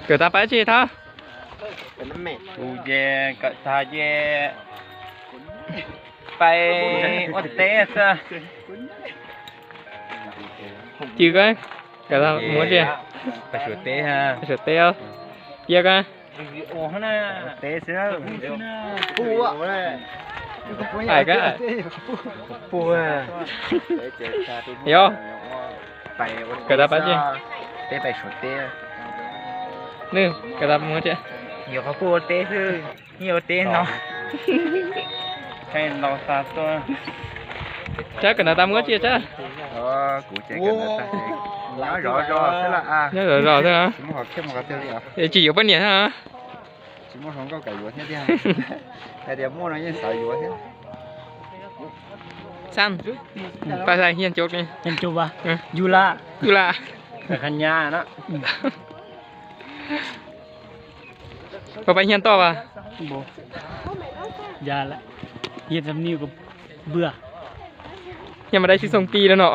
Kawm tag pais tsi thab? Kuv ces kawm tag ces pais ua teb xwb. Ci koj, kawm tag mus tsi? Pais suav teb. Pais suav teb os. Yog koj? Hais koj. Yog. Kawm tag pais tsi? Peb pais suav teb. Nws kawm tag mus tsi? Yuav qhov kuj ua teb xwb, yeej ua teb no. Tsab kawm tag mus tsi Tsab? Kuv ces kawm tag, nyob zov zos xwb, nyob zov zos xwb. Tsis yuav poj niam thiab. Tsis muaj hluas nkauj kam yuav thiab tiag. Hais tias muaj no yeej xav yuav thiab. Xab, pais xav hiaj cov, hiaj cov, yus la, yus la, kha nyab na. Koj pais hiaj toj vas? Hiaj mas dai tsis xoo ti lawm no.